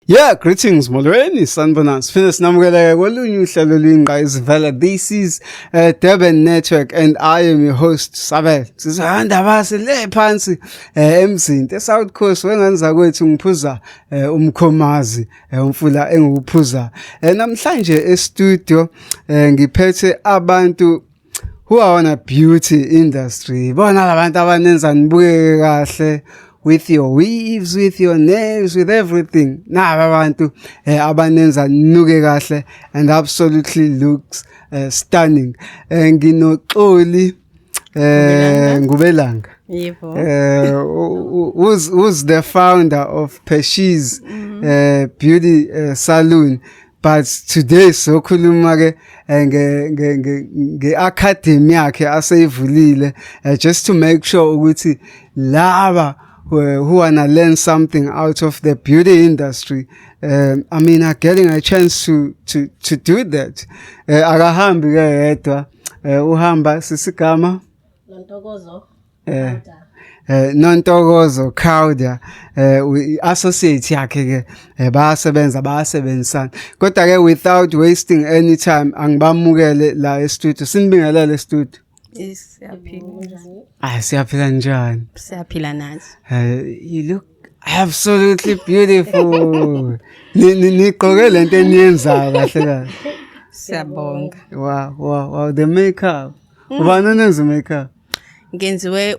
Yeah, greetings molweni, sanibonani. Siphinde sinamukeleke kolunye uhlelo luyingqayizivele. This is Durban Network and I am your host Sabel. Sizahanda base le phansi eMzinto eSouth Coast wengane zakwethu ngiphuza umkhomazi umfula engiwuphuza. Namhlanje e-studio ngiphethe abantu who are on a beauty industry. Bona labantu abanenza nibukeke kahle with your weaves, with your nails, with everything. Naba abantu abanenza ninuke kahle and absolutely looks stunning. Nginoxoli Ngubelanga. Yebo. Who's the founder of Peshi's Beauty Salon. But today sokhuluma ke nge academy yakhe aseyivulile just to make sure ukuthi laba who wanna learn something out of the beauty industry, I mean, are getting a chance to do that. Akahambi ke yedwa, uhamba sisigama Nontokozo. Nontokozo Crowder, associate yakhe ke, bayasebenza, bayasebenzisana. Kodwa ke without wasting any time, angibamukele la e studio. Sinibingelele studio. Siyaphila. Kunjani? Ah, siyaphila, njani? Siyaphila nathi. You look absolutely beautiful. Nigqoke lento eniyenzayo kahle kahle. Siyabonga. Wow, the makeup. Ubani onenza makeup? Ngenziwe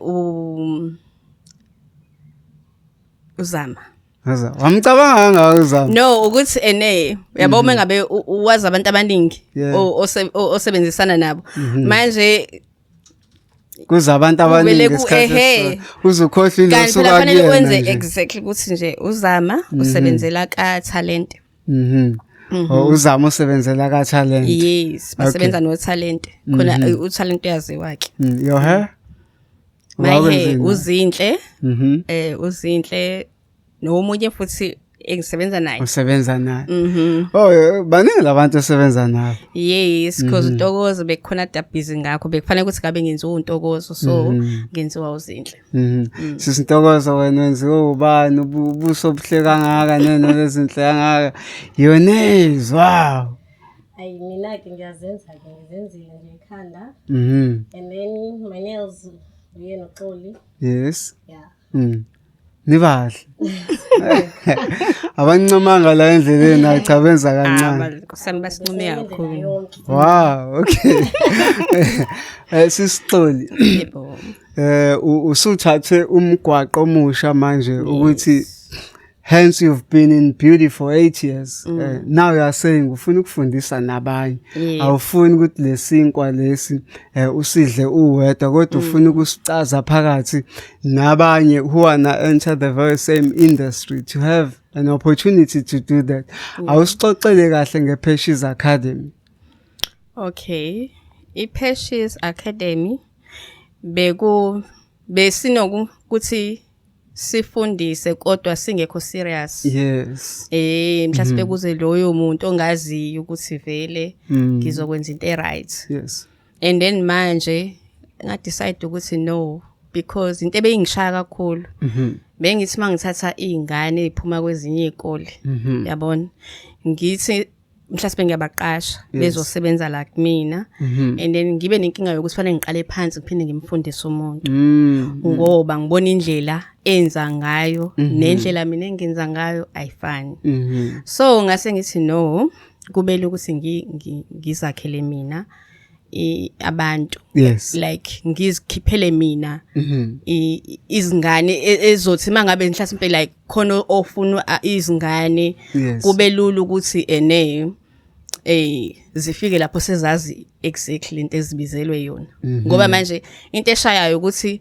uzama. Aza. Wamcabanga kangaka uzama? No, ukuthi ene uyabo uma ngabe uwazi abantu abaningi osebenzisana nabo. Manje Kuza abantu abaningi Kuvele isikhathi ehe. esisodwa. Uzukhohlwa Kanti phela ilosuka fanele kuyena wenze nje. exactly ukuthi nje uzama usebenzela ka talent. Oh, uzama usebenzela ka talent. Yes, basebenza no talent. Khona utalent uyaziwa ke. Your hair? My hair Wakwenzeni? uzinhle. Uzinhle nomunye futhi engisebenza naye. Usebenza naye. Mhm. Oh, baningi labantu osebenza nabo. Yes, because uNtokozo bekukhona da busy ngakho bekufanele ukuthi ngabe ngenziwa uNtokozo, so ngenziwa uzinhle. Sisi Ntokozo, wena wenziwe ubani ubuso obuhle kangaka nenwele ezinhle kangaka? Your nails, wow. Ayi, mina ke ngiyazenza ke, ngizenzile nje ekhanda. And then my nails uye noXoli. Yeah. Nibahle. Abancomanga la endleleni, hayi cha, benza kancane. Nkosi basincome Indlela kakhulu. yonke. Wow, okay. Sisi Xoli. Yebo. Usuthathe umgwaqo omusha manje ukuthi hence you've been in beauty for 8 years. Now you are saying ufuna ukufundisa nabanye. Yes. Awufuni ukuthi lesinkwa lesi usidle uwedwa kodwa ufuna ukusicaza phakathi nabanye who wanna enter the very same industry to have an opportunity to do that. Awusixoxele kahle ngePeshes Academy. Okay. IPeshes Academy beku besinoku ukuthi sifundise kodwa singekho serious. Mhlawumbe kuze loyo muntu ongaziyo ukuthi vele ngizokwenza into e-right. And then manje nga decide ukuthi no, because into ebeyingishaya kakhulu. Bengithi mangithatha izingane eziphuma kwezinye izikole, yabona, ngithi mhlawumbe ngiyabaqasha bezosebenza la kumina and then ngibe nenkinga yokuthi fanele ngiqale phansi ngiphinde ngimfundise umuntu ngoba ngibona indlela enza ngayo nendlela mina engenza ngayo ayifani. So ngase ngithi no, kumele ukuthi ngizakhele mina abantu, like ngizikhiphele mina izingane ezothi mangabe mhlasimpe like khona ofuna izingane kube lula ukuthi ene zifike lapho sezazi exactly into ezibizelwe yona, ngoba manje into eshayayo ukuthi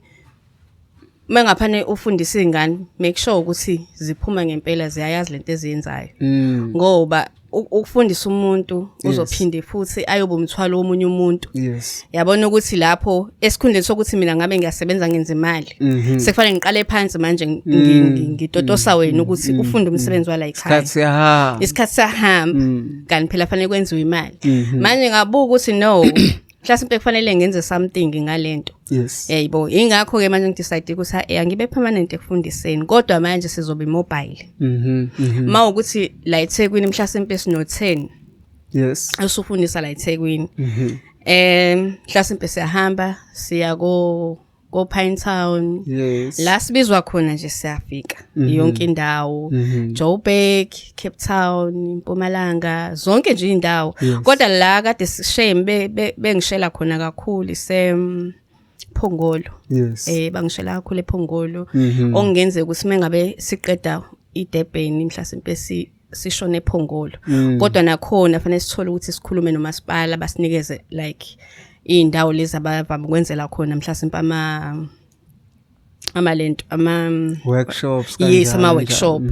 mengaphane ufundisa izingane, make sure ukuthi ziphuma ngempela ziyayazi lento eziyenzayo, ngoba ukufundisa umuntu uzophinde futhi ayobe umthwalo womunye umuntu. Yabona ukuthi lapho esikhundleni sokuthi mina ngabe ngiyasebenza ngenza imali, sekufanele ngiqale phansi manje ngitotosa wena ukuthi ufunde umsebenzi wala ekhaya. Isikhathi siyahamba. Isikhathi siyahamba, kanti phela fanele kwenziwe imali. Manje ngabuka ukuthi no. Mhlasimpe kufanele ngenze something ngalento. Yayibo, ingakho ke manje ngidecide ukuthi angibe permanent ekufundiseni, kodwa manje sizobe mobile. Ma ukuthi la eThekwini mhlasimpe sino 10 esufundisa la eThekwini. Mhlasimpe siyahamba siya ko Pine Town. La sibizwa khona nje siyafika yonke indawo. Joburg, Cape Town, Mpumalanga, zonke nje indawo. Kodwa la kade shame bengishela khona kakhulu ise Phongolo. Bangishela kakhulu ePhongolo. Okungenzeka ukuthi mengabe siqeda iDurban mhlasimpe sishone ePhongolo. Kodwa nakhona fanele sithole ukuthi sikhulume nomasipala basinikeze like indawo lezi abavama ukwenzela khona mhlasimpe ama amalento ama workshops. Yes, ama workshop.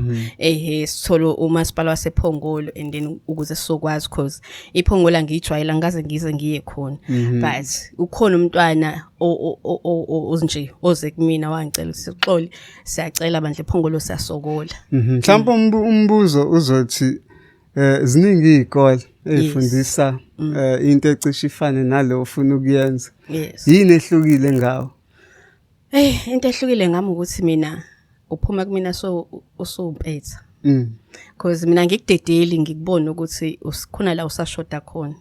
Sithole umasipala wasePhongolo and then ukuze sizokwazi, cause iPhongolo angiyijwayela, ngaze ngize ngiye khona, but ukhona umntwana ozinje oze kumina wangicela ukuthi, "Sixole, siyacela bandla, ePhongolo siyasokola." Mhlawumbe umbuzo uzothi ziningi izikole ezifundisa into ecishe ifane nalo ofuna ukuyenza. Yini ehlukile ngawo? Into ehlukile ngami ukuthi mina uphuma kumina so usumpetha. Because mina ngikudedeli ngikubona ukuthi usikhona la usashoda khona.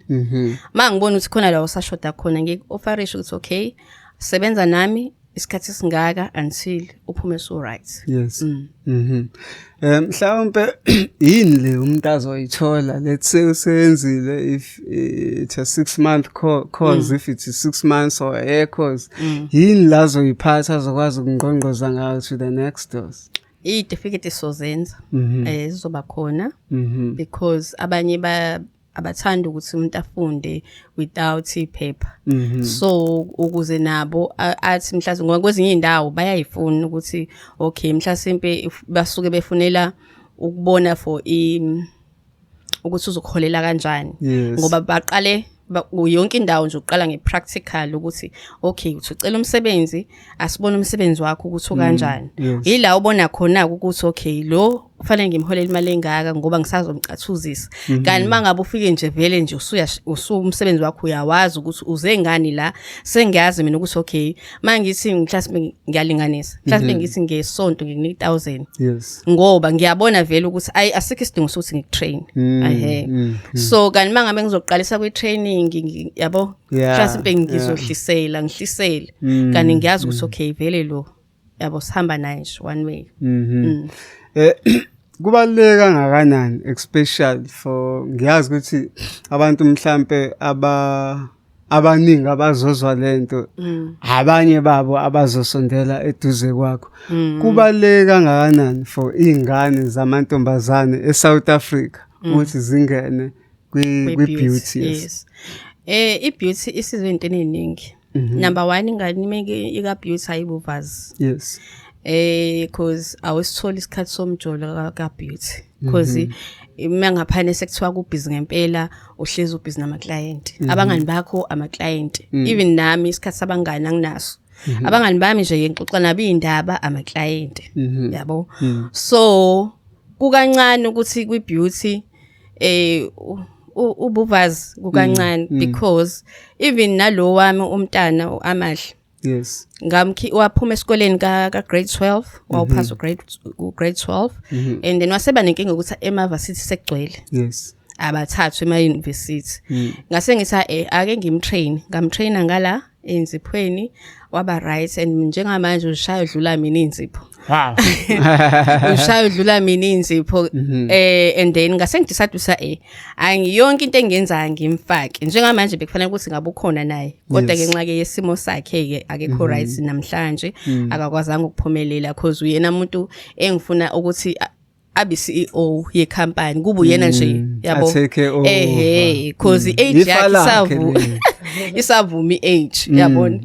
Ma ngibona ukuthi khona la usashoda khona, ngiku-offerisha ukuthi okay, sebenza nami isikhathi esingaka until uphume so right. Yes. Mhlawumbe yini le umuntu azoyithola, let's say usenzile, if it's a 6 month course, if it's a 6 months or a year course, yini la azoyiphatha azokwazi ukungqongqoza ngayo to the next doors? Iy'tifiketi sozenza zizoba khona because abanye ba abathanda ukuthi umuntu afunde without iphepha, so ukuze nabo athi mhlawumbe, ngoba kwezinye indawo bayayifuna ukuthi okay, mhlasimpe basuke befunela ukubona for i ukuthi uzokuholela kanjani, ngoba baqale yonke indawo nje uqala ngepractical ukuthi okay, uthi ucela umsebenzi, asibone umsebenzi wakho ukuthi ukanjani. Ila ubona khona ukuthi okay, lo kufanele ngimholele imali engaka ngoba ngisazomcathuzisa, kanti mangabe ufike nje vele nje usuya usumsebenzi wakho uyawazi ukuthi uze ngani la. Sengiyazi mina ukuthi okay, mangithi mhlawumbe ngiyalinganisa, mhlawumbe ngithi ngesonto ngikunika 1000 ngoba ngiyabona vele ukuthi ayi, asikho isidingo sokuthi ngikutrain. Ehe, so kanti mangabe ngizoqalisa kwi-training yabo, mhlawumbe ngizohlisela ngihlisele, kanti ngiyazi ukuthi okay, vele lo yabo sihamba naye nje one way. Kubaluleke kangakanani, especially for ngiyazi ukuthi abantu mhlambe aba abaningi abazozwa lento, abanye babo abazosondela eduze kwakho, kubaluleke kangakanani for izingane zamantombazane eSouth Africa ukuthi zingene kwi beauty? Yes. I-beauty isizo into eziningi. Number 1, ingane imeke ika beauty ayibuvazi. Cause awusitholi isikhathi somjolo ka beauty, cause mangaphane sekuthiwa ku busy ngempela, uhlezi ubusy nama client, abangani bakho ama client. Even nami isikhathi sabangani anginaso. Abangani bami nje ngixoxa nabo indaba, ama client, yabo. So kukancane ukuthi kwi beauty ubuvazi kukancane, because even nalo wami umntana Amahle, ngamkhi waphuma esikoleni ka grade 12, wawuphasa grade 12, and then waseba nenkinga ukuthi ema varsity sekugcwele, abathathu ema university. Ngase ngithi ake ngimtrain, ngamtraina ngala enziphweni, waba right, and njengamanje ushaya udlula mina inzipho. Ushaya udlula mina inzipho. And then ngase ngidecide ukuthi angiyonke into engiyenzayo ngimfake. Njengamanje bekufanele ukuthi ngabe ukhona naye, kodwa ngenxa ke yesimo sakhe ke akekho right namhlanje, akakwazanga ukuphumelela, cause uyena umuntu engifuna ukuthi abe CEO ye company, kube uyena nje, yabo. A-take over. Ehe, cause i-age Ifa yakhe lakhe isavu leli. isavuma i-age, yabona.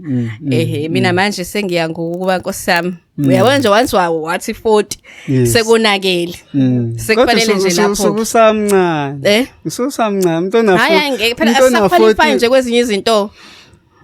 Ehe, mina manje sengiya ngokuba, nkosi yami, uyabona nje, once wathi 40, sekonakele. Sekufanele Kodwa nje lapho. Usukusamncane. Ususamncane umuntu ona Hayi, hayi, ngeke phela, asaqualify nje kwezinye izinto.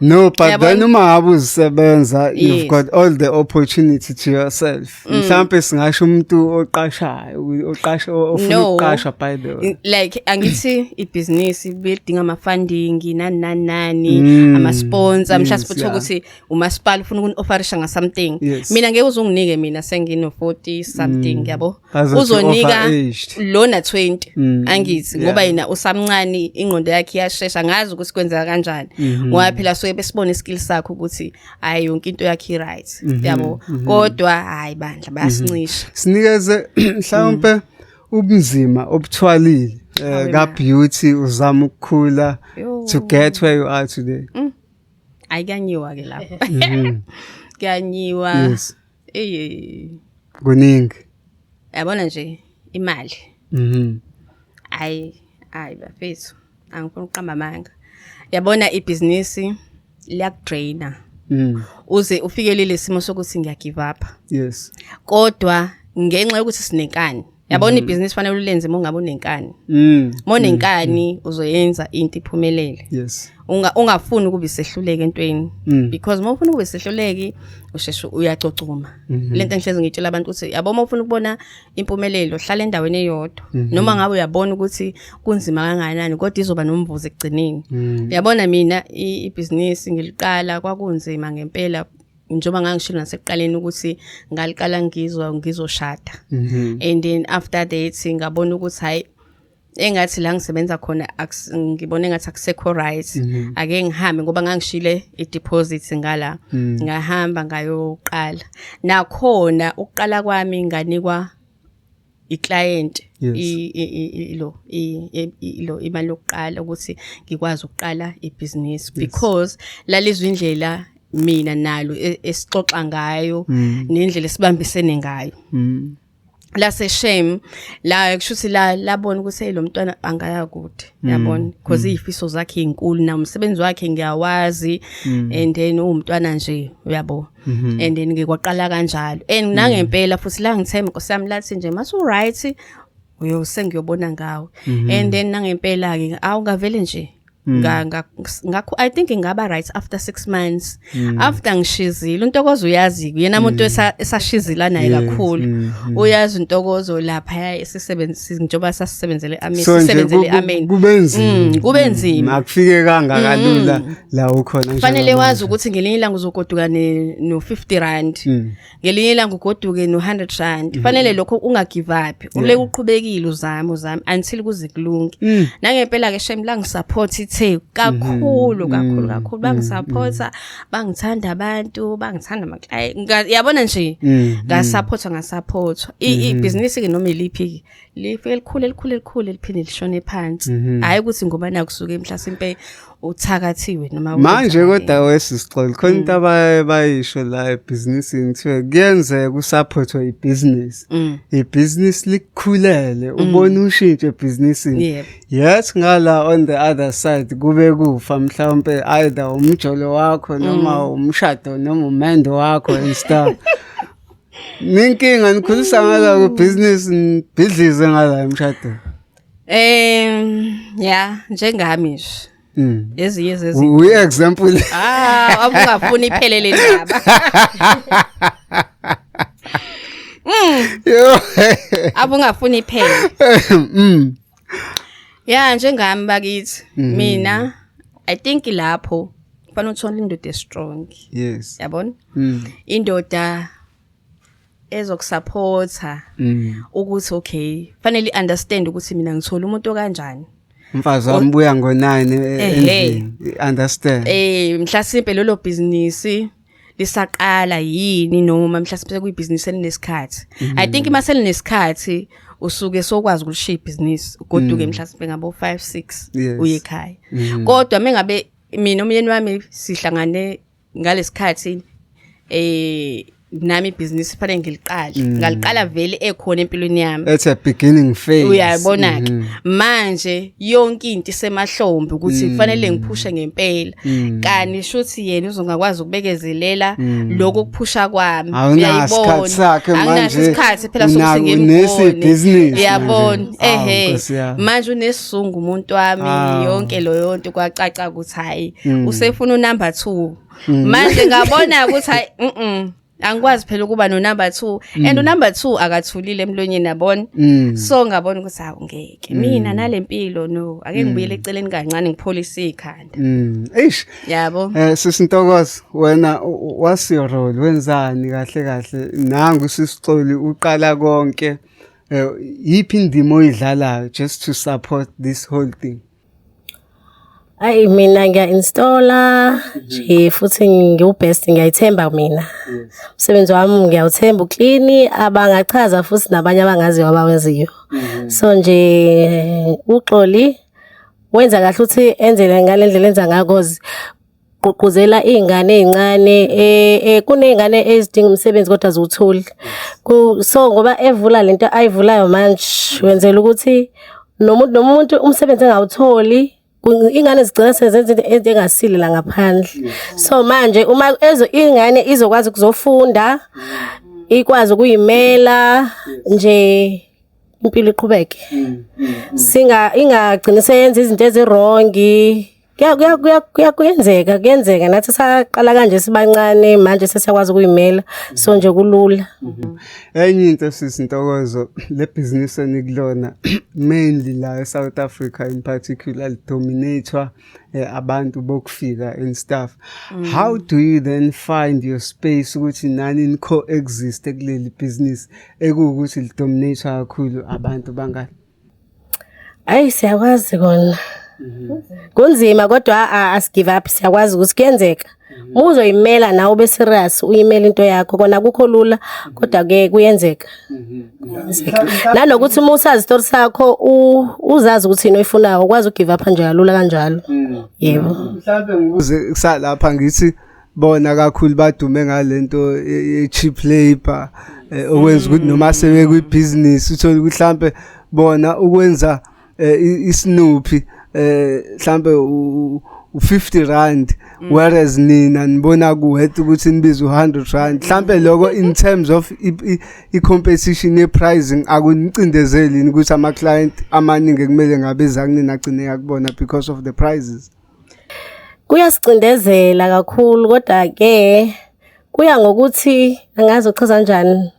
No, but Uyabona? then uma ngabe uzisebenza, you've got all the opportunity to yourself. Mhlambe singasho umuntu oqashayo, oqasha, ofuna No. ukuqasha, by the way. Like angithi ibhizinisi bedinga ama-funding, nani nani nani, ama-sponsor, mhlawumbe uthola ukuthi umasipala ufuna ukuni-offerisha nga-something. Mina ngeke uzunginike mina sengino-40 something, yabo. Bazothi Uzonika overaged. lona 20, angithi, ngoba yena usamncane, ingqondo yakhe iyashesha, ngazi ukuthi kwenzeka kanjani, ngoba phela suke besibona iskill sakho ukuthi hayi, yonke into yakhe i-right, yabo. Kodwa hayi bandla, bayasincisha. Sinikeze mhlawumbe ubunzima obuthwalile Awe ka ma. beauty uzama ukukhula Yo. to get where you are today. Hayi, kuyanyiwa ke lapho, kuyanyiwa. Eh. Kuningi. Yabona nje imali, hayi hayi bafethu, angifuni ukuqamba amanga, yabona ibhizinisi liyakudraina uze ufikelele isimo sokuthi ngiyagive up. Kodwa ngenxa yokuthi sinenkani, yabona, ibhizinisi fanele ulenze uma ungabe unenkani. Uma unenkani uzoyenza into iphumelele. Ungafuni ukuba isehluleke entweni, because uma ufuna ukuba isehluleki usheshe uyacocuma. Lento engihlezi ngitshela abantu ukuthi, yabo, uma ufuna ukubona impumelelo, hlala endaweni eyodwa, noma ngabe uyabona ukuthi kunzima kangakanani, kodwa izoba nomvuzo ekugcineni. Yabona mina ibhizinisi ngiliqala kwakunzima ngempela, njengoba ngangishilo nasekuqaleni ukuthi ngaliqala ngizwa ngizoshada, and then after that ngabona ukuthi hayi, engathi la ngisebenza khona ngibone engathi akusekho right, ake ngihambe, ngoba ngangishile i-deposit ngala. Ngahamba ngayoqala, nakhona ukuqala kwami nganikwa i-client ilo ilo imali yokuqala ukuthi ngikwazi ukuqala ibhizinisi, because lalizwe indlela mina nalo esixoxa ngayo nendlela esibambisene ngayo. Lase shame la, kusho la labona ukuthi hey, lo mntwana angaya kude, yabona, because izifiso zakhe izinkulu na umsebenzi wakhe ngiyawazi, and then uwumntwana nje, uyabo. And then ngikwaqala kanjalo, and nangempela futhi la ngithemba, Nkosi yami, lathi nje masu right uyose ngiyobona ngawe. And then nangempela ke awungavele nje ngakho I think ngaba right after 6 months after ngishizile. Untokozo uyazi, yena umuntu esashizila naye kakhulu, uyazi untokozo lapha esisebenzisa, njengoba sasisebenzele amen, So nje sisebenzele amen. Kube nzima. Kube nzima. Akufike kangakalula la ukhona Fanele njengamanje. wazi ukuthi ngelinye ilanga uzogoduka no 50 rand, ngelinye ilanga ugoduke no 100 rand. Fanele lokho ungagive up, uleke uqhubekile, uzame uzame until kuze kulunge. Nangempela ke shame la ngisupport ithe kakhulu kakhulu kakhulu, bangisupporta, bangithanda abantu, bangithanda ama client, yabona nje, ngasupportwa ngasupportwa. Ibhizinisi ke noma iliphi ke lifike elikhulu elikhulu elikhulu, liphinde lishone phansi, hayi ukuthi ngoba nakusuke mhlasimpe uthakathiwe noma Manje kwenzakele. Kodwa wesisixolo khona into abaye bayisho la ebhizinisini, kuthiwe kuyenzeka usupportwe ibhizinisi, ibhizinisi likukhulele, ubone ushintsho ebhizinisini, yes, ngala on the other side kube kufa mhlawumbe either umjolo wakho noma umshado noma umendo wakho and stuff. Ninkinga nikhulisa ngala kubhizinisi, nibhidlize ngala emshadweni. Yeah, njengami nje. Ezinye zezinto. We example. Ah, abungafuni iphele le ndaba. Yo. Abungafuni iphele. Yeah, njengami bakithi. Mina I think lapho kufanele uthole indoda strong. Yabona? Indoda ezokusupporta ukuthi okay, fanele understand ukuthi mina ngithola umuntu okanjani. Umfazi wami buya ngo9 endlini. Understand. Mhlasimpe lelo business lisaqala yini, noma mhlasimpe kuyibhizinisi elinesikhathi. I think mase linesikhathi usuke sokwazi ukulishiya ibhizinisi, ugoduke mhlasimpe ngabo 5 6 uye ekhaya. Kodwa mengabe mina umyeni wami sihlangane ngalesikhathi Nami ibhizinisi fanele ngiliqale, ngaliqala vele ekhona empilweni yami. At a beginning phase. Uyabona ke manje yonke into isemahlombe ukuthi kufanele ngiphushe ngempela, kani shuthi yena uzongakwazi ukubekezelela lokho kuphusha kwami. Awunaso isikhathi sakhe Anginaso manje. isikhathi phela sokuthi Unesi ngimbone. business Uyabona? manje. Awu, Ehe. Nkosi yami. Manje unesizungu umuntu wami. Yonke leyo nto kwacaca ukuthi hayi, usefuna unumber 2 manje. Ngabona ukuthi hayi, angikwazi phela ukuba no number 2, and unumber 2 akathulile emlonyeni, yabona. So ngabona ukuthi hawu, ngeke mina nalempilo, no, ake ngibuyele eceleni kancane, ngipholise ikhanda. Eish. Yabo. Sisi Ntokozo, wena what's your role? Wenzani kahle kahle? Nangu sisixoli uqala konke. Yiphi indima oyidlalayo just to support this whole thing? Ayi, mina ngiya-installa nje futhi ngiwu-best, ngiyayithemba mina. Umsebenzi wami ngiyawuthemba, uclean, abangachaza futhi nabanye abangaziyo abawenziyo. So nje uXoli wenza kahle ukuthi enzele ngale ndlela enza ngayo, 'cause gqugquzela iy'ngane ey'ncane, kuney'ngane ezidinga umsebenzi kodwa aziwutholi. So ngoba evula lento ayivulayo manje, wenzela ukuthi nomuntu umsebenzi engawutholi, ingane zigcina sezenza into engasile la ngaphandle. So manje uma ezo ingane izokwazi ukuzofunda, ikwazi ukuyimela nje, impilo iqhubeke. Singa ingagcini seyenza izinto ezi-wrong. Kuya kuya kuya kuya kuyenzeka kuyenzeka nathi saqala kanje sibancane, manje sesiyakwazi ukuyimela, so nje kulula. Enye into, sisi Ntokozo, le business enikulona mainly la eSouth Africa in particular dominated abantu bokufika and stuff. How do you then find your space ukuthi nani ni coexist kuleli business ekuwukuthi lidominate kakhulu abantu bangale? Ayi, siyakwazi kona. Kunzima kodwa asigive up, siyakwazi ukuthi kuyenzeka. Uma uzoyimela nawe ube serious, uyimela into yakho, kona kukho lula kodwa ke kuyenzeka. Kuyenzeka. Nanokuthi uma usazi isitori sakho, uzazi ukuthi yini oyifunayo, ukwazi ugive up nje kalula kanjalo. Yebo. Mhlambe ngibuze kusalapha, ngithi bona kakhulu badume ngalento ye cheap labor, okwenza ukuthi noma sebekwibusiness uthole ukuthi mhlambe bona ukwenza isinuphi mhlambe u50 rand, whereas nina nibona kuworth ukuthi nibize u100 rand. Mhlambe lokho in terms of i-competition ye-pricing akunicindezeli yini ukuthi ama-client amaningi kumele ngabe eza kunina agcine yakubona because of the prices? Kuyasicindezela kakhulu, kodwa ke kuya ngokuthi angazi uchaza kanjani.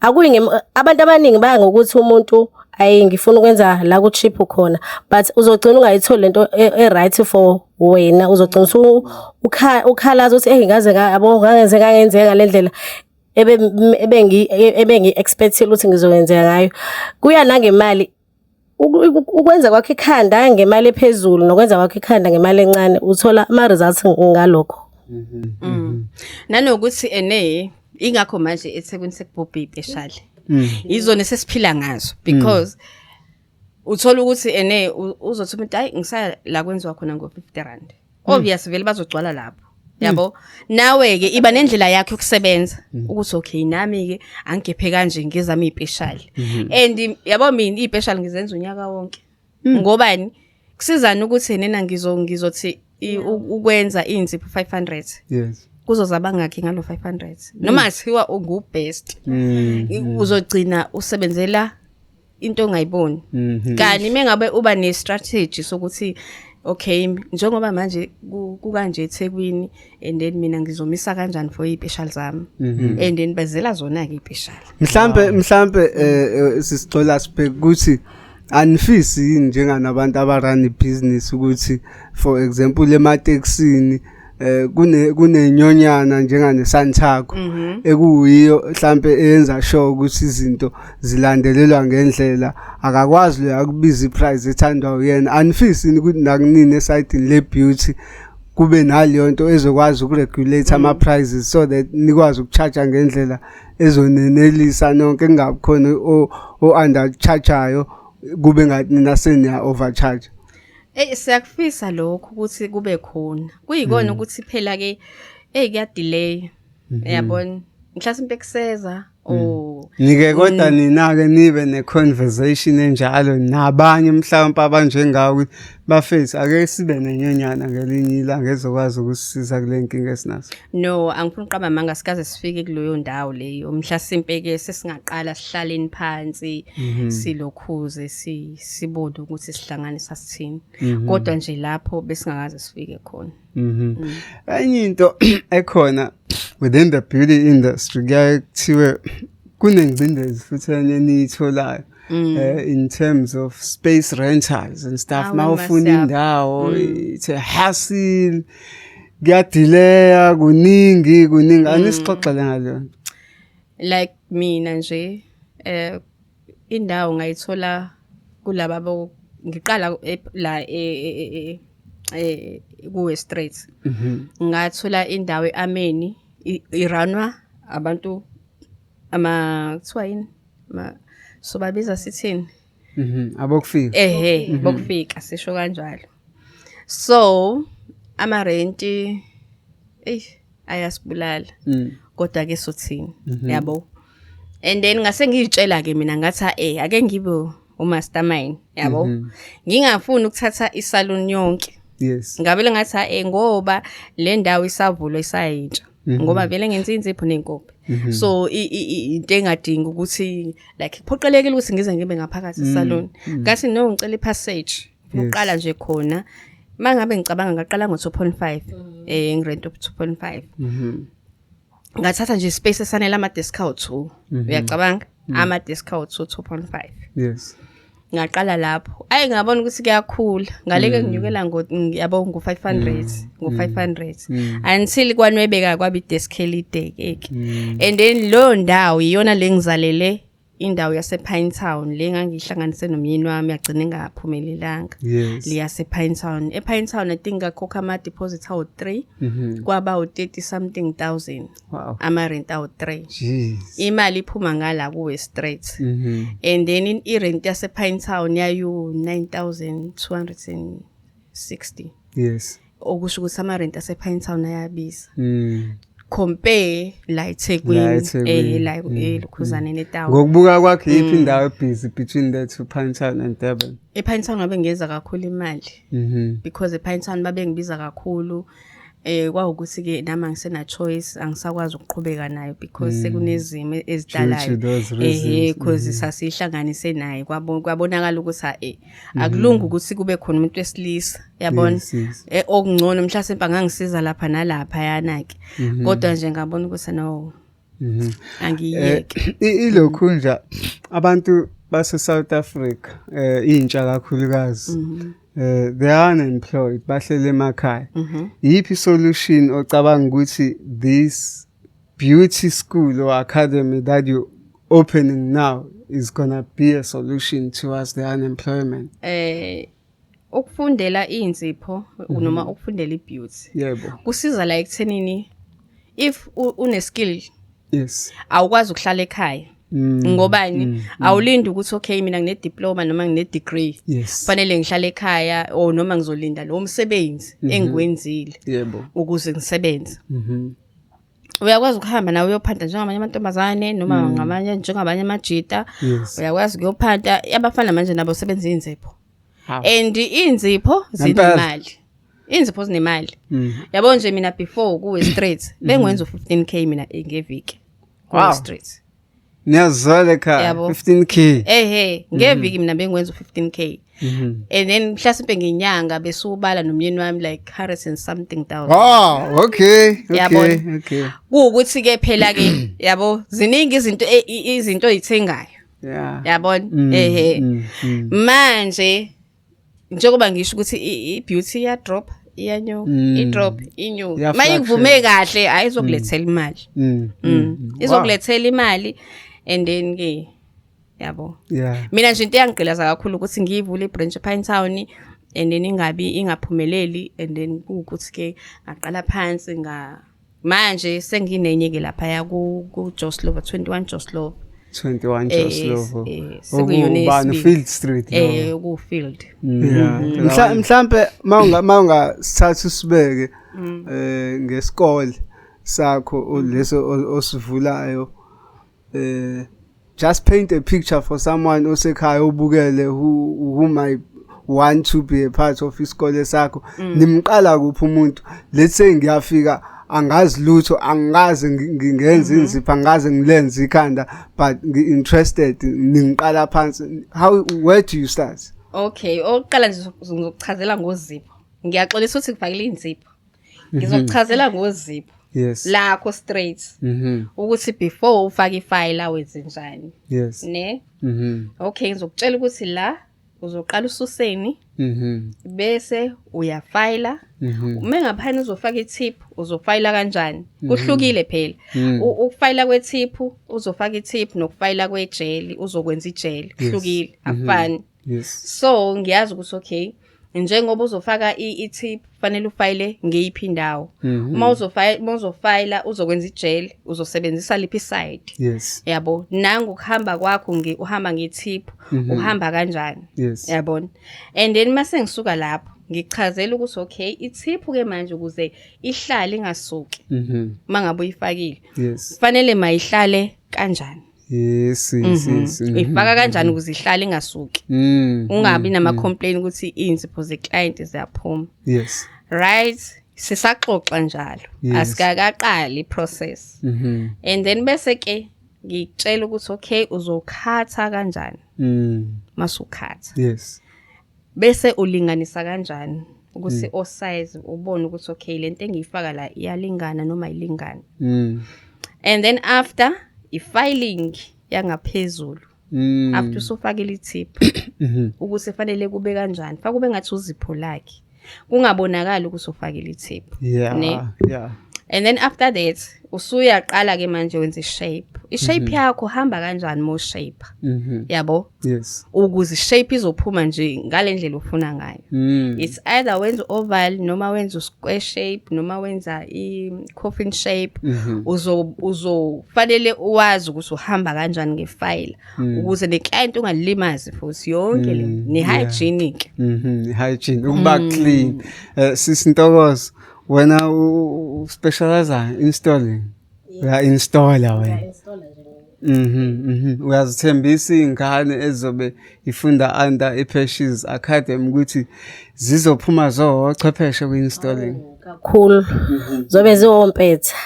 Akuyi abantu abaningi baya ngokuthi umuntu, ayi, ngifuna ukwenza la ku cheap khona, but uzogcina ungayitholi lento e-right for wena. Uzogcina ukhalaza ukuthi, "Hey, ngaze yabo ngangenze ngangenzeka ngale ndlela ebe ebengi expect ukuthi ngizokwenzeka ngayo." Kuya nangemali, ukwenza kwakho ikhanda ngemali ephezulu nokwenza kwakho ikhanda ngemali encane, uthola ama results ngalokho. Nanokuthi ene ingakho manje eThekwini sekubhubhe ipeshali, izona esesiphila ngazo, because uthola ukuthi ene uzothi umuntu, "Hayi, ngisaya la kwenziwa khona ngo50 rand." Obvious vele bazogcwala lapho, yabo. Nawe ke iba nendlela yakho yokusebenza ukuthi okay, nami ke angigephe kanje ngizama ipeshali, and yabo mina ipeshali ngizenza unyaka wonke. Ngobani? Kusizana ukuthi nena ngizothi ukwenza inzipho 500, kuzoza bangakhi ngalo 500 noma kuthiwa ungu-best? Uzogcina usebenzela into ongayiboni. Kani mengabe uba ne-strategy sokuthi okay, njengoba manje kukanje eThekwini, and then mina ngizomisa kanjani for iy'peshali zami, and then bezela zona-ke iy'peshali. Mhlambe sisixola sibheke ukuthi anifisi yini njenganabantu abarun ibusiness ukuthi, for example, ematekisini kunenyonyana njengane Santaco ekuyiyo mhlambe eyenza sure ukuthi izinto zilandelelwa ngendlela, akakwazi lo akubiza iprice ethandwa uyena? Anifisi yini ukuthi nakunini esayidini le beauty kube naleyo nto ezokwazi ukuregulate ama prices so that nikwazi ukucharge ngendlela ezonenelisa nonke, kungabi khona o underchargeayo, kube ngathi nina seniya overcharge? Ey, siyakufisa lokho ukuthi kube khona. Kuyikona ukuthi phela ke, hey, kuya delay. Uyabona? Mhlasimpe kuseza oh. Nike kodwa nina ke nibe ne conversation enjalo nabanye mhlawumbe abanjengawe ukuthi bafethu, ake sibe nenyonyana ngelinye ilanga ezokwazi ukusisiza kule nkinga esinazo. No, angifuni uqamba amanga, sikaze sifike kuleyo ndawo leyo. Mhlasimpe ke sesingaqala sihlaleni phansi, silokhuze sibone ukuthi sihlanganisa sithini, kodwa nje lapho besingakaze sifike khona. Enye into ekhona within the beauty industry, kuyaye kuthiwe kunengcindezi futhi enye eniyitholayo in terms of space rentals and stuff. Awe, Mawufuna Masiyapha. indawo, it's a hassle, kuyadileya, kuningi kuningi. Anisixoxele ngaleyo nto. Like mina nje, indawo ngayithola kulaba bo ngiqala la kuwe Street. Ngathola indawo eAmeni, i-runwa abantu ama kuthiwa yini, ma so babiza sithini? Abokufika. Ehe, bokufika, sisho kanjalo. So ama rent ayasibulala. Kodwa ke sothini, yabo? And then ngase ngiyitshela ke mina, ngathi ake ngibe umastermind, yabo, ngingafuni ukuthatha isalon yonke. Ngabele ngathi ngoba le ndawo isavulwa, isayintsha, ngoba vele ngenza inzipho nezinkophe, so into engadingi ukuthi like kuphoqelekile ukuthi ngize ngibe ngaphakathi esalon. Ngathi no, ngicela ipassage uqala nje khona. Mangabe ngicabanga, ngaqala ngo 2.5, ngirent up 2.5. Ngathatha nje space esanele ama desk awu 2, uyacabanga, ama desk awu 2, 2.5. Ngaqala lapho, ayi, ngabona ukuthi kuyakhula, ngaleke nginyukela ngo, yabo, ngo 500, ngo 500, until kwanwebeka kwaba idesk elide ke. And then lo ndawo iyona lengizalele indawo yase Pine Town le ngangihlanganise nomyeni wami, yagcina ingaphumelelanga. Liyase Pine Town, e Pine Town I think ngakhokha ama deposit awu 3, kwaba u 30 something thousand. Ama rent awu 3. Jeez. Imali iphuma ngala kuwe straight. And then i-rent yase Pine Town yayu 9260. Okusho ukuthi ama rent ase Pine Town ayabiza compare la eThekwini. La eThekwini. La eLukhuzane netown. Ngokubuka kwakho, yiphi indawo ebusy between the two, Pine Town and Durban? ePine Town ngabe ngiyeza kakhulu imali because ePine Town babengibiza kakhulu. Kwawukuthi ke nami angisena choice, angisakwazi ukuqhubeka nayo because sekunezimo ezidalayo. Due to those reasons. Ehe, because sasihlanganise naye, kwabonakala ukuthi akulungi ukuthi kube khona umuntu wesilisa, yabona. Okungcono mhlasimpe angangisiza lapha nalapha yana ke, kodwa nje ngabona ukuthi no, angiyeke. Ilokhu nje abantu base South Africa, intsha kakhulukazi, they are unemployed, bahlele emakhaya. Yiphi solution ocabanga ukuthi this beauty school or academy that you opening now is gonna be a solution towards the unemployment? Ukufundela inzipho noma ukufundela ibeauty kusiza la ekuthenini if une skill, awukwazi ukuhlala ekhaya. Ngobani? Awulindi ukuthi okay, mina ngine diploma noma ngine degree, fanele ngihlale ekhaya or noma ngizolinda lo msebenzi engiwenzile ukuze ngisebenze. Uyakwazi ukuhamba nawe uyophanda njengamanye amantombazane noma ngamanye njengabanye amajita. Uyakwazi ukuyophanda, abafana manje nabo sebenza inzipho. Hawu. And inzipho Ngempela. zinemali, inzipho zinemali. Yabo nje mina before kuwe Street bengiwenza u15K mina ngeviki kuwe Street. Niyazwela ekhaya. Yabo. 15K. Ehe, ngeviki mina bengiwenza u15K. And then mhlasimpe ngenyanga besubala nomyeni wami like 100 and something thousand. Wow, okay. Yabona. Kuwukuthi ke phela ke, yabo, ziningi izinto izinto oyithengayo. Yabona? Ehe. Manje njengoba ngisho ukuthi i-beauty iya drop, iyanyuka, i-drop, inyuka. Iya. Mayikuvume kahle, ayizokulethela imali. Izokulethela imali and then ke, yabo, mina nje into eyangigqilaza kakhulu ukuthi ngiyivule ibranch ePine Town and then ingabi ingaphumeleli, and then kuwukuthi ke ngaqala phansi nga manje senginenye ke lapha ya ku Joe Slovo, 21 Joe Slovo. 21 Joe Slovo. Sekuyiyona Okubani, yesibili. Field Street lo. Ku Field. Yeah. Mhlambe mawunga sithatha usibeke ngesikole. sakho leso osivulayo, just paint a picture for someone osekhaya obukele who might want to be a part of isikole sakho. Nimqala kuphi umuntu? Let's say ngiyafika, angazi lutho, angaze ngingenza inzipho, angaze ngilenze ikhanda, but ngi-interested. Ningiqala phansi how? Where do you start? Okay, okokuqala nje ngizokuchazela ngozipho. Ngiyaxolisa ukuthi ngifakile inzipho. Ngizokuchazela ngozipho lakho straight ukuthi before ufake ifile wenze njani. Ne? Okay, ngizokutshela ukuthi la uzoqala ususeni bese uyafayila. Uma ngaphana uzofaka i-tip, uzofayila kanjani? Kuhlukile phela. Ukufayila kwe-tip, uzofaka i-tip, nokufayila kwe-gel, uzokwenza i-gel, kuhlukile, akufani. So ngiyazi ukuthi okay, njengoba uzofaka i-tip, fanele ufayile ngeyiphi indawo. Uma uzofayila uzokwenza i-gel, uzosebenzisa liphi side. Yabo, nangu ukuhamba kwakho uhamba nge-tip, uhamba kanjani. Yabona, and then mase ngisuka lapho ngichazela ukuthi okay, i-tip ke manje ukuze ihlale ingasuki mangabe uyifakile, kufanele mayihlale kanjani. Uyifaka kanjani ukuze ihlale ingasuki, ungabi nama complaint ukuthi inzipho ze client ziyaphuma. Right, sisaxoxa njalo, asikakaqali process. And then bese ke ngikutshela ukuthi okay, uzokhatha kanjani. Masukhatha, bese ulinganisa kanjani ukuthi o size ubone ukuthi okay, lento engiyifaka la iyalingana noma ayilingani. And then after i-filing yangaphezulu, after usufakile i-tip, ukuthi fanele kube kanjani, faka kube ngathi uzipho lakhe, kungabonakali ukuthi ufakile i-tip. Ne? And then after that usuyaqala ke manje wenza i-shape. I-shape yakho hamba kanjani mo shape, yabo, ukuze i-shape izophuma nje ngalendlela ufuna ngayo. It's either wenza oval noma wenza square shape noma wenza i-coffin shape. Uzofanele uwazi ukuthi uhamba kanjani ngefile ukuze ne-client ungalilimazi futhi yonke le ne-hygienic. Hygiene, ukuba clean. Sisi Ntokozo, wena specialize installing. Uya installer wena. Uyazithembisa izingane ezobe ifunda under iPashes Academy ukuthi zizophuma zochwepheshe kwi-installing? Kakhulu, zobe ziwompetha,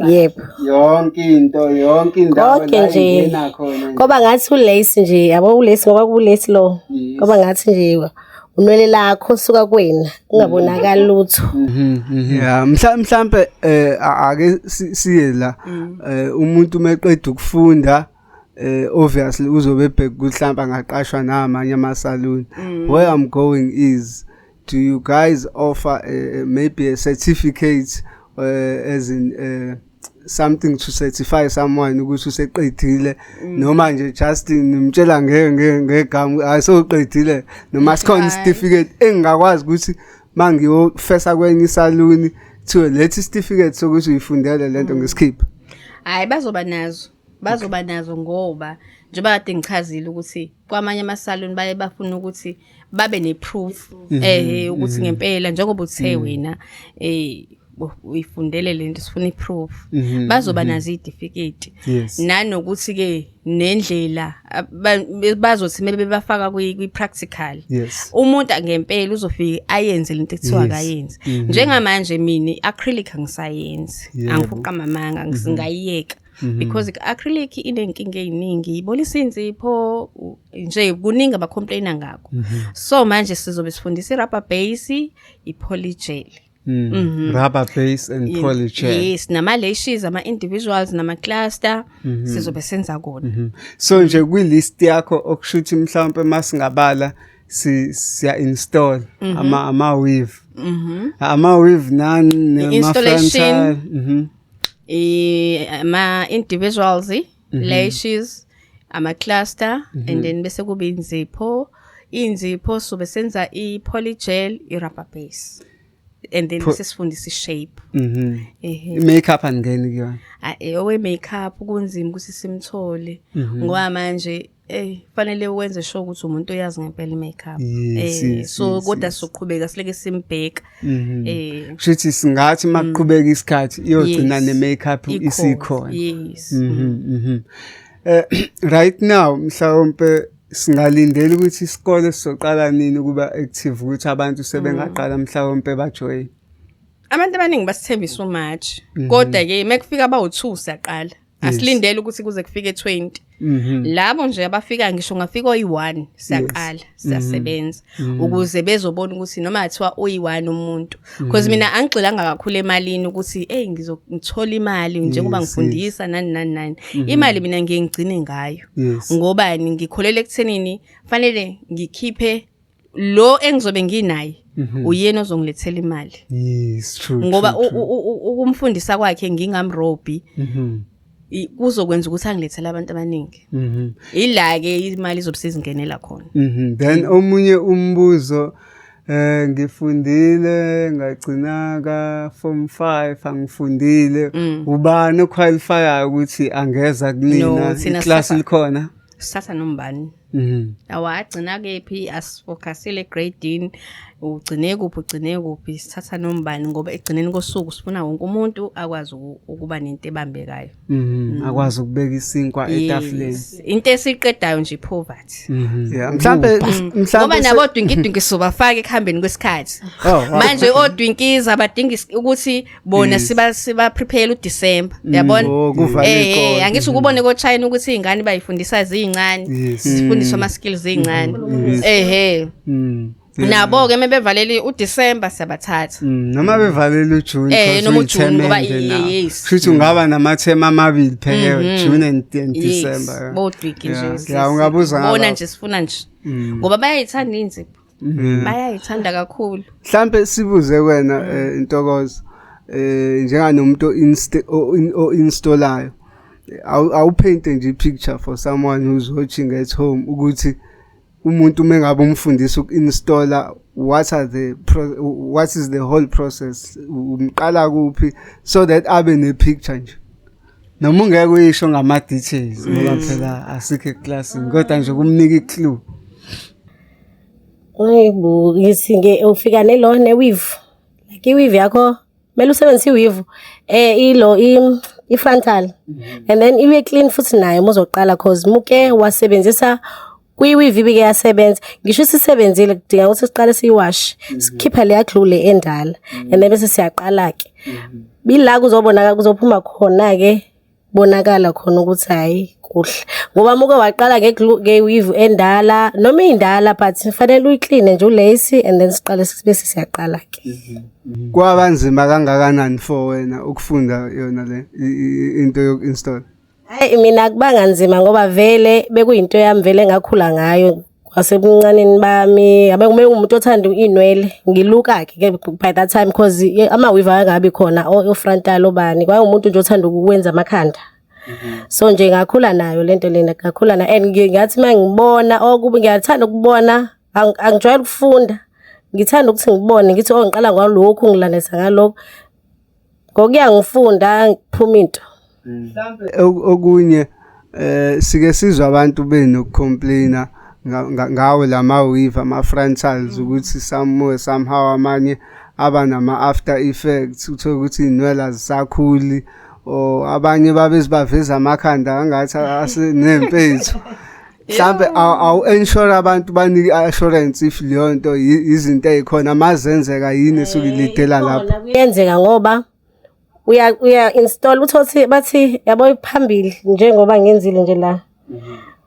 yebo. Yonke into, yonke indawo Konke la nje. ingena khona nje. Ngoba ngathi ulace nje, yabo, ulace, ngoba kulace lo, ngoba ngathi nje unwele lakho suka kuwena kungabonakali lutho. Yeah, mhlambe ake siye la, umuntu meqeda ukufunda, obviously uzobe ebheka ukuthi mhlawumbe angaqashwa namanye ama-salon. Where I'm going is, do you guys offer maybe a certificate, as in something to certify someone ukuthi useqedile, noma nje just nimtshela ngegama ayisoqedile, noma sikhona Hhayi. Isitifiketi engingakwazi ukuthi mangiyofesa kwenye isaluni kuthiwe lethi isitifiketi sokuthi uyifundele lento ngesikhipha? Hayi, bazoba nazo, bazoba nazo, ngoba njengoba kade ngichazile ukuthi kwamanye amasaloni baye bafuna ukuthi babe ne-proof ukuthi ngempela njengoba uthe wena uyifundele lento, sifuna i-proof. Bazoba nazo iy'tifiketi. Nanokuthi ke nendlela bazothi mele bebafaka kwi-practical, umuntu ngempela uzofika ayenze lento ekuthiwa akayenzi. Njengamanje mina i-acrylic angisayenzi. Angifuqa mamanga, ngisingayiyeka because i-acrylic inenkinga ey'ningi, ibolisa inzipho, nje kuningi abacomplaina ngakho. So manje sizobe sifundisa i-rubber base, i-polygel. Rubber base and polygel. Yes, nama-lashes, ama-individuals nama-cluster, sizobe senza kona. So nje kwi-list yakho, okushuthi mhlawumbe masingabala, si siya install ama weave, ama weave nani nama I-installation. frontal. Ama-individuals, lashes, ama-cluster, and then bese kube inzipho. Inzipho sobe senza i-polygel, i-rubber base, and then bese sifundisa i-shape. Ehe. I-makeup angeni kuyona? Ah, owe-makeup kunzima ukuthi simthole ngoba manje Fanele wenze sure ukuthi umuntu oyazi ngempela i-makeup. So kodwa sizoqhubeka sileke simbheka. Kushuthi singathi makuqhubeka isikhathi iyogcina ne-makeup Ikhona. Isikhona. Yes. Right now mhlawumbe singalindela ukuthi isikole sizoqala nini ukuba active, ukuthi abantu sebengaqala mhlawumbe bajoin? Abantu abaningi basithembisa uMarch. Kodwa ke mekufika abawu2 siyaqala. Asilindele ukuthi kuze kufike 20. Labo nje abafika, ngisho ngafika oyi1, siyaqala siyasebenza ukuze bezobona ukuthi noma athiwa oyi1 umuntu, because mina angigxilanga kakhulu emalini ukuthi hey, ngizothola imali njengoba ngifundisa nani nani nani. Imali mina ngiye ngigcine ngayo ngoba ngikholelwa ekuthenini fanele ngikhiphe lo engizobe nginaye, uyena ozongilethela imali. Yes, true. Ngoba true, true. ukumfundisa kwakhe ngingamrobhi kuzokwenza ukuthi angilethele abantu abaningi. Ila ke imali izobe sezingenela khona. Then omunye umbuzo, ngifundile ngagcina ka form 5, angifundile, ubani oqualifyayo ukuthi angeza kunina? No, thina Iclass likhona? Sithatha nombani. Awagcina kephi, asifocusile egradini, ugcine kuphi, ugcine kuphi, sithatha nombani, ngoba egcineni kosuku sifuna wonke umuntu akwazi ukuba nento ebambekayo. Akwazi ukubeka isinkwa etafuleni. Yes. Into esiqedayo nje poverty. Yeah, mhlambe mhlambe Ngoba nabo dwinki dwinki sobafaka ekuhambeni kwesikhathi. Oh, wow. Manje odwinkiza abadinga ukuthi bona siba prepare uDecember, yabona? Oh, kuvala izikole. Angithi ukubone ko China ukuthi izingane bayifundisa zincane, zifundiswa ama skills zincane. Ehe. Nabo ke mebevaleli uDecember siyabathatha. Noma bevalele uJune. Noma uJune, ngoba yes. Futhi ungaba namathema amabili phela, June and December. Bodwiki nje. Yeah, ungabuza Bona ngalapho. nje sifuna nje. Ngoba bayayithanda inzipho. Bayayithanda kakhulu. Mhlambe sibuze wena, Intokozo, njenganomuntu o installayo, awupainte nje picture for someone who's watching at home ukuthi umuntu mengabe umfundisa ukuinstalla, what is the whole process, umqala kuphi, so that abe ne picture nje, noma ungeke uyisho ngama details ngoba phela asikho eclassini, kodwa nje kumnika iclue. Hayibo, ngithi nge ufika nelo ne-weave, like i-weave yakho kumele usebenzise i-weave ilo i-frontal and then ibe clean futhi nayo uma uzoqala, cause muke wasebenzisa kwi-weave ibike yasebenza, ngisho isisebenzile, kudinga ukuthi siqale siyiwashe, sikhiphe leya glue le endala and then bese siyaqala-ke bila kuzobonakala, kuzophuma khona-ke, bonakala khona ukuthi hhayi kuhle, ngoba muke waqala nge-glue, nge-weave endala noma indala, but fanele uyikline nje ulace and then siqale bese siyaqala-ke. Kwabanzima kangakanani for wena ukufunda yona le into yoku-install? Hayi, mina akubanga nzima ngoba vele bekuyinto yami vele engakhula ngayo kwasebuncaneni bami. Abe umuntu othanda iy'nwele, ngiluka-ke ke by that time, cause ama-weave ayangabi khona, o-frontal obani, kwayumuntu nje othanda ukwenza amakhanda. So nje ngakhula nayo lento lena, ngakhula nayo and ngingathi uma ngibona okubi, ngiyathanda ukubona, angijwayele ukufunda, ngithanda ukuthi ngibone, ngithi oh, ngiqala ngalokhu, ngilandisa ngalokhu, ngokuya ngifunda kuphuma into. Mhlambe okunye, sike sizwe abantu benokucomplaina ngawo lama weave, ama frontals, ukuthi somewhere somehow amanye aba nama after effects, uthole ukuthi inwele azisakhuli or abanye babe baveza amakhanda angathi asenempethu. Mhlambe awu ensure abantu, banike assurance if leyo nto izinto ezikhona mazenzeka yini esuke ilidela lapho. Khona kuyenzeka ngoba uya install, uthothi bathi yabo phambili njengoba ngenzile nje la,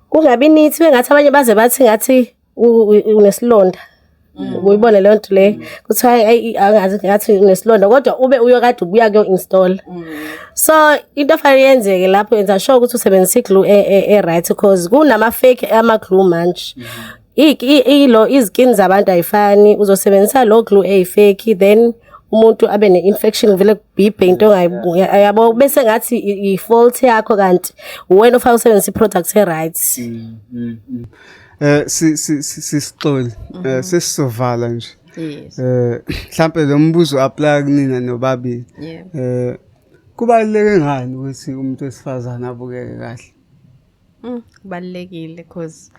kungabi nithi bengathi abanye baze bathi ngathi unesilonda, uyibone leyo nto le, kuthiwa hayi, angazi ngathi unesilonda, kodwa ube uyokade ubuya kuyo install. So into efanele yenzeke lapho, yenza sure ukuthi usebenzisa iglue e-right, because kunama fake ama glue manje. Ilo izikini zabantu ayifani, uzosebenzisa lo glue eyi-fake, then umuntu abe ne-infection, vele kubhibhe into yabo, bese ngathi i-fault yakho, kanti uwena ofake usebenzisa i-product e-right. Sisixoli, sesizovala nje. Yes. Mhlambe lo mbuzo apply kunina nobabili. Yeah. Kubaluleke ngani ukuthi umuntu wesifazane abukeke kahle? Kubalulekile because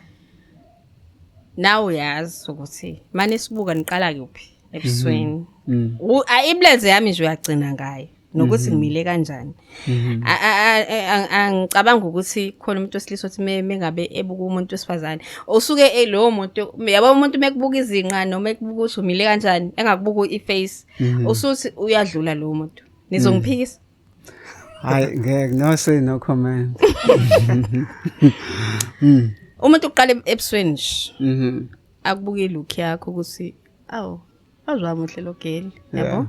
nawe uyazi ukuthi mane sibuka niqala kuphi ebusweni. Imilenze yami nje uyagcina ngayo nokuthi ngimile kanjani. Angicabanga ukuthi khona umuntu wesilisa othi mengabe ebuka umuntu wesifazane usuke lowo muntu, yabo, umuntu mekubuka izinqa noma ekubuka ukuthi umile kanjani, engakubuka i-face, usuthi uyadlula lowo muntu. Nizongiphikisa? Hayi, ngeke, no say, no comment. Umuntu uqala ebusweni nje, akubuka i-look yakho ukuthi awu, azwamuhle lo girl, yabo.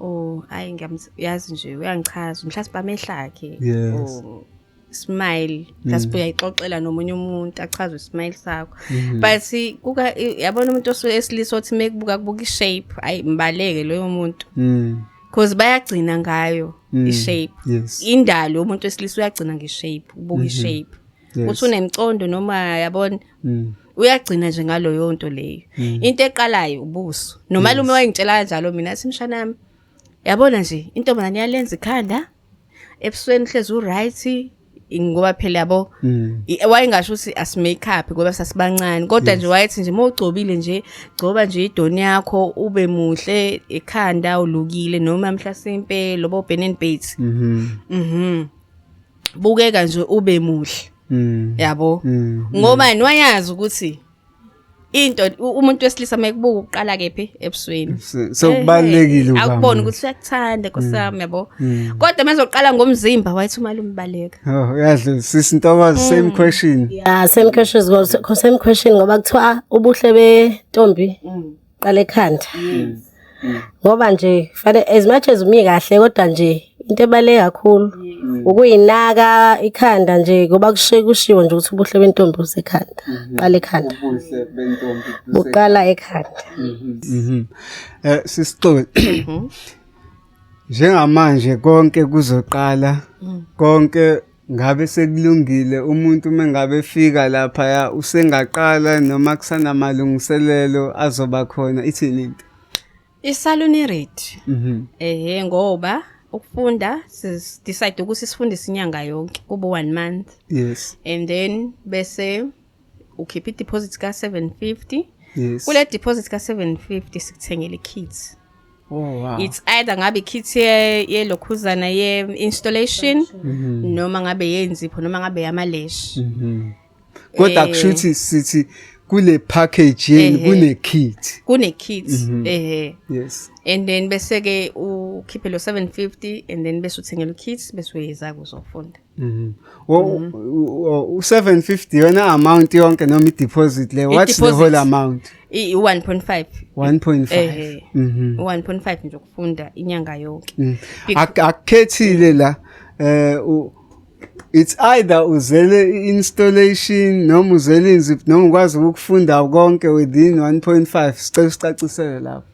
Oh, hayi, yazi nje uyangichaza mhlawumbe amehla akhe or smile, mhlawumbe uyayixoxela nomunye umuntu achaze ismile sakho. But kuka yabona umuntu osuke esilisa othi mekubuka kubuka ishape, ayi, mbaleke loyo muntu because bayagcina ngayo ishape. Indalo umuntu wesilisa uyagcina ngeshape, ubuka ishape uthi unemcondo noma, yabona, uyagcina nje ngaloyo nto leyo. Into eqalayo ubuso. Nomalume wayengitshela kanjalo mina, athi, "Mshana wami, yabona nje intombazane iyalenza ikhanda, ebusweni hlezi uright," ngoba phela, yabo, wayengasho ukuthi asi-make up ngoba sasibancane, kodwa nje wayethi nje mawugcobile nje, gcoba nje idoni yakho, ube muhle ekhanda, ulukile, noma mhlasimpe lobo Ben and Bates, bukeka nje ube muhle, yabo, ngoba niwayazi ukuthi into umuntu wesilisa mekubuka uqala kephi? Ebusweni. So kubalulekile ukuba akubona muhle. Ukuthi uyakuthanda, nkosi yami, yabo, kodwa mezoqala ngomzimba, wayethi umalume baleka. Oh, yazi, sisi Ntokozo, same question. Yeah, same questions, same question, ngoba kuthiwa ubuhle bentombi qala ekhanda. Ngoba nje fanele, as much as umi kahle, kodwa nje into ebaluleke kakhulu ukuyinaka ikhanda nje, ngoba kushiye kushiwo nje ukuthi ubuhle bentombi busekhanda. Qala ekhanda. Ubuhle bentombi Buqala ekhanda. Sisixoxe. Njengamanje konke kuzoqala, konke ngabe sekulungile, umuntu mengabe efika lapha ya usengaqala noma kusanamalungiselelo azoba khona, ithini into? Isalon ready. Ehe, ngoba ukufunda decide ukuthi sifundise inyanga yonke, kube one month. And then bese ukhipha i-deposit ka 750. Kule deposit ka 750 sikuthengele kits. Oh wow. It's either ngabe kit ye yelokhuzana ye installation noma ngabe yenzipho noma ngabe yama-lash. Kodwa kushuthi sithi kule package yeni kune kit. Kune kit, ehe. And then bese ke ukhiphe lo 750 and then bese uthengela kit, bese uyeza kuzofunda. U 750 yona amount yonke noma i-deposit le? What's the I-deposit. whole amount? I 1.5. 1.5. Ehe. 1.5 nje ukufunda inyanga yonke. Akukhethile la, it's either uzele i-installation noma uzele inzipho noma ukwazi ukufunda konke within 1.5. Sicela usicacisele lapho.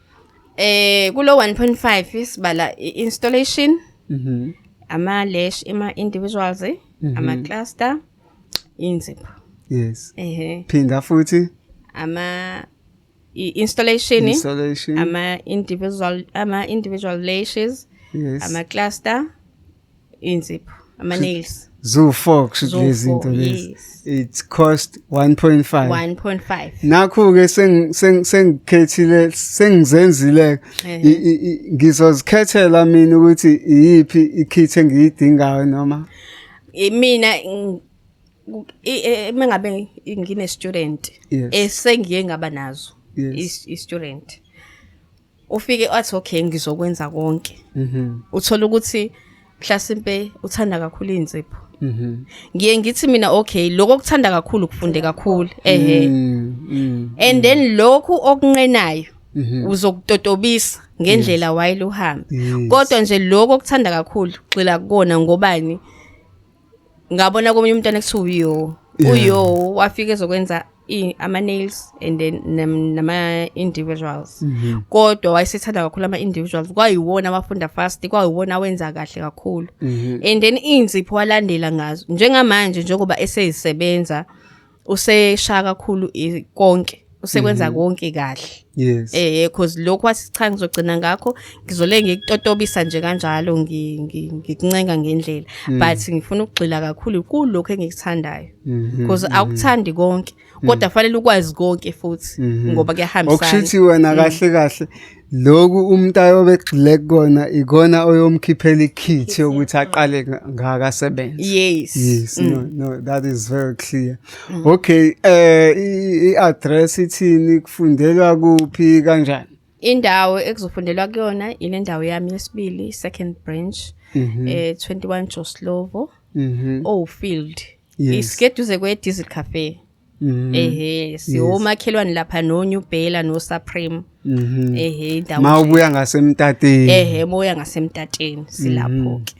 Kulo 1.5 sibala i-installation, ama lash, ama individuals, ama cluster, inzipho. Ehe. Phinda futhi. Ama i-installation, Installation. ama individual lashes, ama cluster, inzipho, ama nails. Zu4 kusho Zu-four, lezi zinto lezi. Yes. It cost 1.5. 1.5. Nakho ke sengikhethile, sengizenzile, ngizozikhethela mina ukuthi iyiphi ikit engiyidingayo noma? Mina mengabe ngine student esengiye ngaba nazo, i student ufike athi, "Okay, ngizokwenza konke." Uthola ukuthi mhlasimpe uthanda kakhulu inzipho. Ngiye ngithi mina, "Okay, lokho okuthanda kakhulu kufunde kakhulu." Ehe. And then lokhu okunqenayo uzokutotobisa ngendlela while uhamba. Kodwa nje lokho okuthanda kakhulu gxila kukona. Ngobani? Ngabona komunye umntwana ekuthiwa uyo uyo wafika ezokwenza ama nails and then nama individuals, kodwa wayesethanda kakhulu ama individuals, kwayiwona wafunda fast, kwayiwona wenza kahle kakhulu. And then inzipho walandela ngazo. Njengamanje njengoba eseyisebenza, useshaya kakhulu konke, usekwenza konke kahle. Yes. Cause lokhu wathi cha, ngizogcina ngakho, ngizole ngikutotobisa nje kanjalo, ngikuncenga ngendlela, but ngifuna ukugxila kakhulu kulokhu engikuthandayo, because awukuthandi konke, kodwa fanele ukwazi konke futhi, ngoba kuyahambisana. Okushuthi wena kahle kahle lokhu umuntu ayobe egxile kukona ikona oyomkhiphela ikit yokuthi aqale ngakasebenza. Yes. Yes, no, that is very clear. Okay, i-address ithini, kufundelwa kuphi, kanjani? Indawo ekuzofundelwa kuyona ile ndawo yami yesibili, second branch, 21 Joe Slovo, Oldfield. Isikeduze kwe Diesel Cafe. Ehe, siwomakhelwane lapha no New Bella no Supreme. Ehe, indawo Ma nje. ubuya ngasemtateni. Ehe, moya ngasemtateni, silapho ke.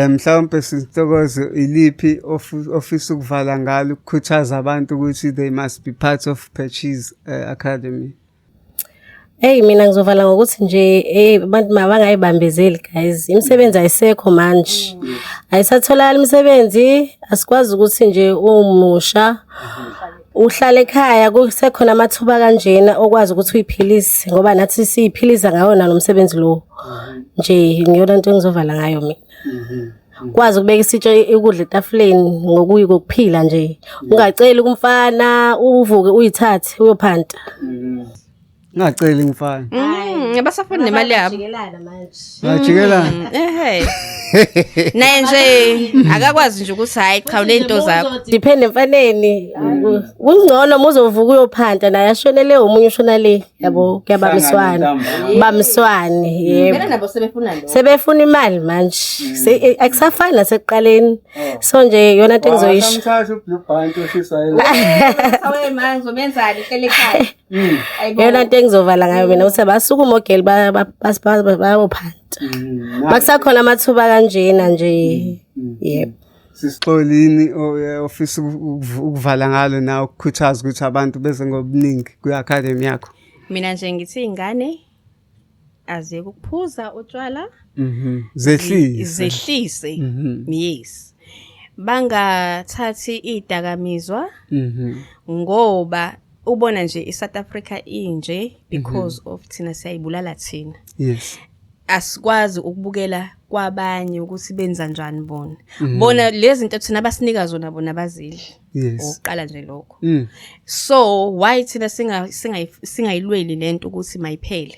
Mhlawumbe sithokoze, iliphi ofisa ukuvala ngalo ukukhuthaza abantu ukuthi they must be part of Patches Academy? Hey, mina ngizovala ngokuthi nje, hey, abantu mabangayibambezeli guys. Imisebenzi ayisekho manje. Ayisatholakala imisebenzi, asikwazi ukuthi nje umusha uhlale ekhaya kusekhona amathuba kanjena okwazi ukuthi uyiphilise, ngoba nathi siyiphilisa ngawo nalo msebenzi lo. Nje ngiyona into engizovala ngayo mina. Kwazi ukubeka isitsha ukudla etafuleni ngokuphila nje. Ungaceli kumfana, uvuke uyithathe uyophanta. Ngaceli mfana. Abasafuni nemali yabo. Jikelana manje. Bajikelana. Ehe. Naye nje akakwazi nje ukuthi hayi cha, unento zakho. Depend emfaneni. Kungcono uma uzovuka uyophanta, naye ashonele, omunye ushona le, yabo, kuyabambiswana. Bambiswane, yebo. Nabo sebefuna lo. Sebefuna imali manje. Akusafani nasekuqaleni. So nje yona into engizoyisho. Samthatha ublue bant oshisa. Awe manje uzomenzani hlele ekhaya? Ayibo. Yona into engizovala ngayo mina ukuthi abasukume ogeli bayophanta. Makusakhona amathuba kanjena nje. Yebo. Sisixolini ofisa ukuvala ngalo na ukukhuthaza ukuthi abantu beze ngobuningi kwi-academy yakho? Mina nje ngithi ingane aziyeke ukuphuza utshwala. Zehlise. Zehlise. Yes. Bangathathi idakamizwa, ngoba ubona nje iSouth Africa inje because of thina siyayibulala thina. Asikwazi ukubukela kwabanye ukuthi benza njani bona. Bona lezi zinto thina abasinika zona, bona bazidli. Oqala nje lokho. So why thina singayilweli lento ukuthi mayiphele?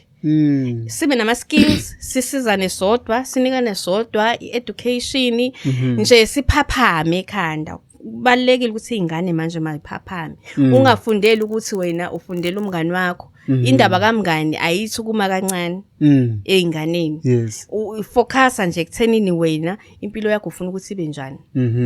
Sibe nama skills, sisizane sodwa, sinikane sodwa i-education nje, siphaphame ekhanda. Kubalekile ukuthi izingane manje mayiphaphame. Ungafundeli ukuthi wena ufundela umngani wakho. Indaba kamngani ayithi kuma kancane eyinganeni. Ufocusa nje ekuthenini wena impilo yakho ufuna ukuthi ibe njani,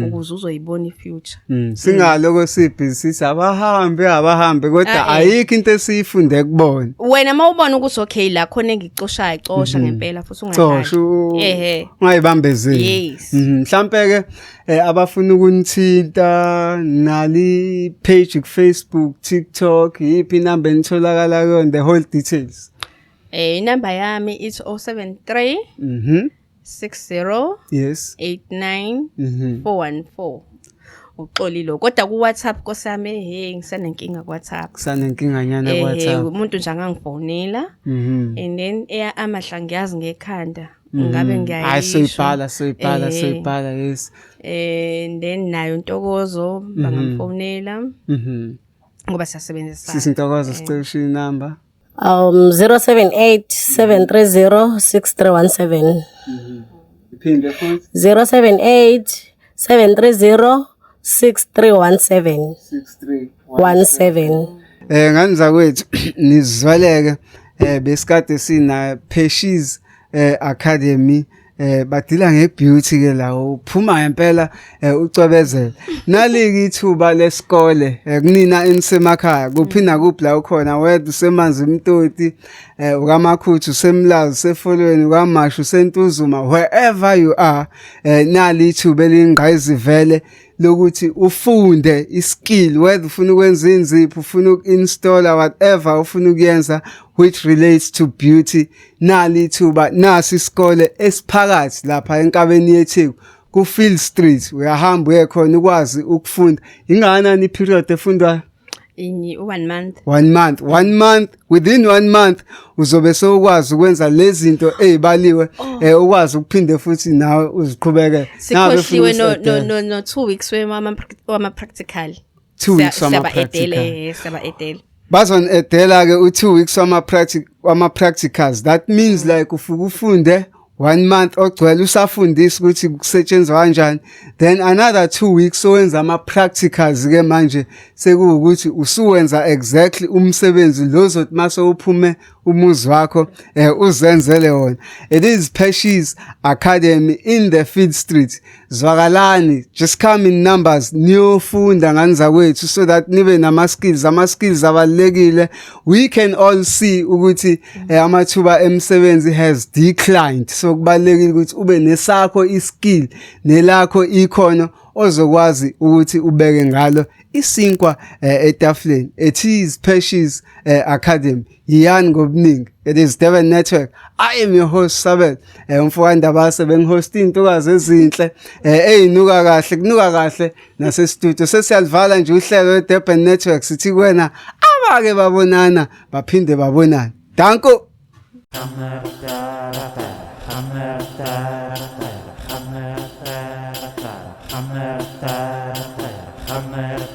ukuze uzoyibona ifuture. Singaloko sibhizi sithi abahambe, abahambe, kodwa Ah, eh. ayikho into esiyifunde kubona. Wena mawubona ukuthi okay, la khona engicoshayo, cosha ngempela futhi ungadlali. Cosha. Ehe. Ungayibambezeli. Yes. Mhlambe ke abafuna ukunithinta, nali page ku Facebook, TikTok, yiphi inamba enitholakala kuyona, the whole details? Inamba yami ithi 073 60 89 414. Uxolile, kodwa ku WhatsApp kosami, hey, ngisanenkinga ku WhatsApp. Kusanenkinga nyana ku WhatsApp. Umuntu nje angangifonela, and then eya amahla ngiyazi ngekhanda ngabe Hayi, ngiyayisho. soyibhala, soyibhala, soyibhala, yes. And then nayo Ntokozo bangamfonela, ngoba siyasebenzisana. Sisi Ntokozo, sicela ushiye inamba. 078 730 6317. Iphinde futhi. 078 730 6317. 63 17. Ngani zakwethu, nizweleke, besikade sina Peshes Academy, badila ngebeauty ke la, uphuma ngempela ucwebezela. Naliki ithuba lesikole kunina enisemakhaya, kuphi nakuphi la ukhona, whether usemanzi imtoti, ukaMakhuthu, usemlazi, usefolweni, ukaMashu, useNtuzuma, wherever you are, nali ithuba elingqayizivele lokuthi ufunde iskill, whether ufuna ukwenza inzipho, ufuna uku-installa, whatever ufuna ukuyenza which relates to beauty, nali ithuba. Nasi isikole esiphakathi lapha enkabeni yeTheku ku-Field Street. Uyahamba uye khona ukwazi ukufunda. Ingakanani iperiod efundwayo? Ini 1 month. One month, one month, within one month uzobe sewukwazi ukwenza lezi zinto ezibaliwe, ukwazi ukuphinde futhi nawe uziqhubeke. Sikhohliwe no 2 weeks wama practical. 2 weeks wama practical. Siyaba edele. Bazon edela ke u2 weeks wama practicals. That means like ufuke ufunde 1 month ogcwele usafundisa ukuthi kusetshenzwa kanjani, then another 2 weeks owenza ama practicals ke manje sekuwukuthi usuwenza exactly umsebenzi lo zothi mase uphume umuzi wakho uzenzele wona. It is Peshies Academy in the Field Street. Zwakalani, just come in numbers niyofunda ngani zakwethu so that nibe nama skills. Ama skills abalekile. We can all see ukuthi amathuba emsebenzi has declined, so kubalekile ukuthi ube nesakho iskill nelakho ikhono ozokwazi ukuthi ubeke ngalo isinkwa etafuleni. It is Peshies Academy. Yiyani ngobuningi. It is Durban Network. I am your host Sabel. Umfowandabase bengihost intokazi ezinhle ezinuka kahle, kunuka kahle nase studio. Sesiyalivala nje uhlelo weDurban Network, sithi kuwena abake babonana baphinde babonane. Danko. Hammer.